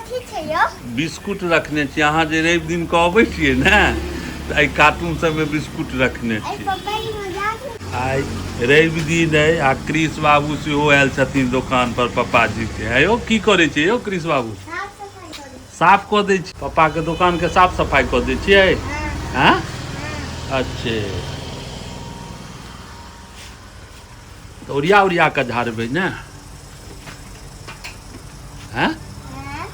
कथी छै यौ? बिस्कुट रखने छी। अहाँ जे रवि दिन के अबै छियै ने, तऽ एहि कार्टून सबमे बिस्कुट रखने अरे छियै। पप्पा जी, मजाक नहि। आइ रवि दिन अइ आ कृष बाबू सेहो आयल छथिन दोकान पर पप्पाजी के। हे यौ, की करै छियै यौ कृष बाबू? साफ सफाइ करै। साफ कऽ दै छी? पप्पा के दोकान के साफ सफाइ कऽ दै छियै? हँ। हँ। हँ। अच्छे, तऽ ओरिया ओरिया कऽ झाड़बै ने? हँ। हँ।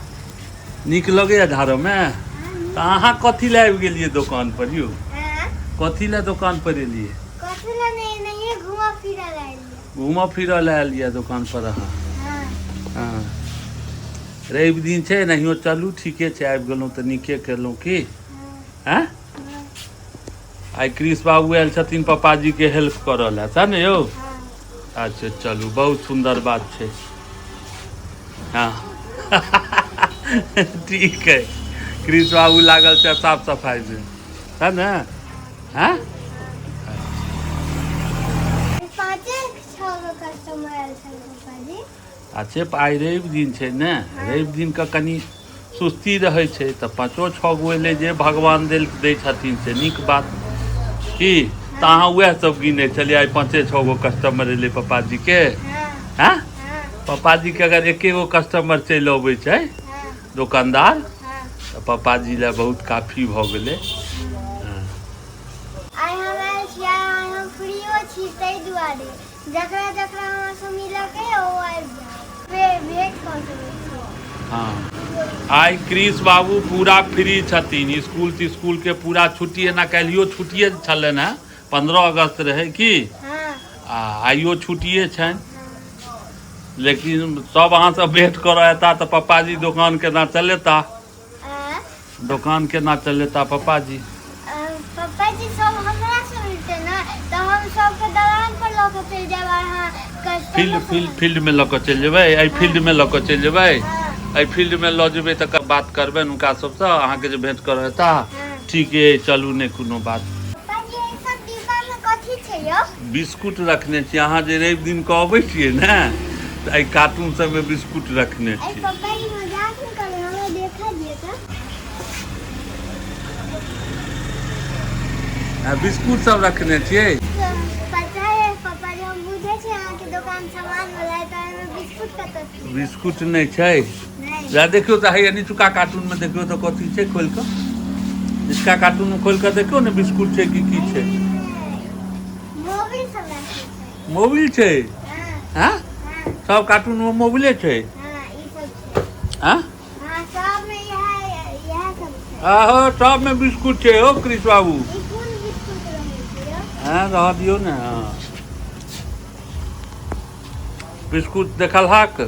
नीक लगैया झाड़ऽमे? हँ। तऽ अहाँ कथी लए आबि गेलियै दोकान पर यौ? हँ। कथी लए दोकान पर एलियै? कथी लए नहि, एनाहिए घूमऽ फिरऽ लए एलियै। घूमऽ फिरऽ लए एलियै दोकान पर अहाँ? हँ। हँ, रवि दिन छै, एनाहियो चलू, ठीके छै। आबि गेलहुँ तऽ नीके केलहुँ की? हँ। हँ। हँ। आइ कृष बाबू आयल छथिन पप्पाजीके हेल्प करऽ लए, सएह ने यौ? हँ। अच्छा चलू, बहुत सुन्दर बात छै। हँ, ठीक है। कृष बाबू लागल छै साफ सफाइमे, सएह ने? हँ। पाँचे छओ गो कस्टमर आयल छल पप्पाजी। अच्छे, आइ रवि दिन छै ने, रवि दिनके कनि सुस्ती रहै छै, तऽ पाँचो छओ गो एलै, जे भगवान देल दै छथिन से नीक बात की। तऽ अहाँ उएह सब गिनै छलियै, आइ पाँचे छओ गो कस्टमर एलै पप्पाजीके? हँ। हँ। हँ। पप्पाजीके अगर एके गो कस्टमर चलि अबै छै हँ। दोकानदार, हँ, तऽ पप्पाजी लए बहुत काफी भऽ गेलै। हँ। आइ हम आयल छी, आइ हम फ्रीओ छी, ताहि दुआरे जकरा जकरा अहाँसँ मिलऽके ओ आबि जाउ, भेँट कऽ सकै छी। हँ, आइ कृष बाबू पूरा फ्री छथिन। स्कूल तिस्कुल के पूरा छुट्टी। एना काल्हियो छुट्टिए छलनि हेँ, 15 अगस्त रहै की? हँ। आ आइयो छुट्टिए छनि, लेकिन सब अहाँसँ भेँट करऽ एता तऽ पप्पाजी दोकान केना चलेता? आ दोकान केना चलेता पप्पाजी? पप्पा जी, सब हमरा से मिलते ने, तऽ हम सबके दलान पर लऽ के चलि जायब आर अहाँ फील्ड कस्टमर फील्ड सब। फील्डमे लऽ कऽ चलि जेबै? एहि फील्डमे लऽ कऽ चलि जेबै? हँ। एहि फील्डमे लऽ जेबै तऽ बात करबै हुनका सबसँ, अहाँके जे भेँट करऽ एता? हँ। ठीक अइ, चलू, नहि कोनो बात। पप्पा जी, एहि सब डिब्बा में कथी छै यौ? बिस्कुट रखने छी। अहाँ जे रवि दिन के अबै छियै ने, तऽ एहि कार्टून सबमे बिस्कुट रखने अरे छियै। पप्पा जी, मजाक नहि करू, हमरा देखा दिअ तऽ। आ बिस्कुट सब रखने छियै। पता है पप्पा जी, हम बुझै छी अहाँके दोकान सामान वाला है, तऽ एहिमे बिस्कुट कतऽ से? बिस्कुट नहि छै? नहि। जा, देखियौ तऽ, हैया निचुका कार्टूनमे देखियौ तऽ कथी छै। खोलि कऽ निचका कार्टूनमे खोलि कऽ देखियौ ने, बिस्कुट छै कि की छै। मोबिल सब राखल छै। मोबिल छै? हँ। हँ? हँ। सब कार्टूनमे मोबिले छै? हँ, ई सब छै। हँ? हँ, सबमे इएह इएह सब छै। आहो, सबमे बिस्कुट छै हो कृष बाबू। ई कोन बिस्कुट रहै छै यौ? हँ, रहऽ दियौ ने। हँ, बिस्कुट देखलहक?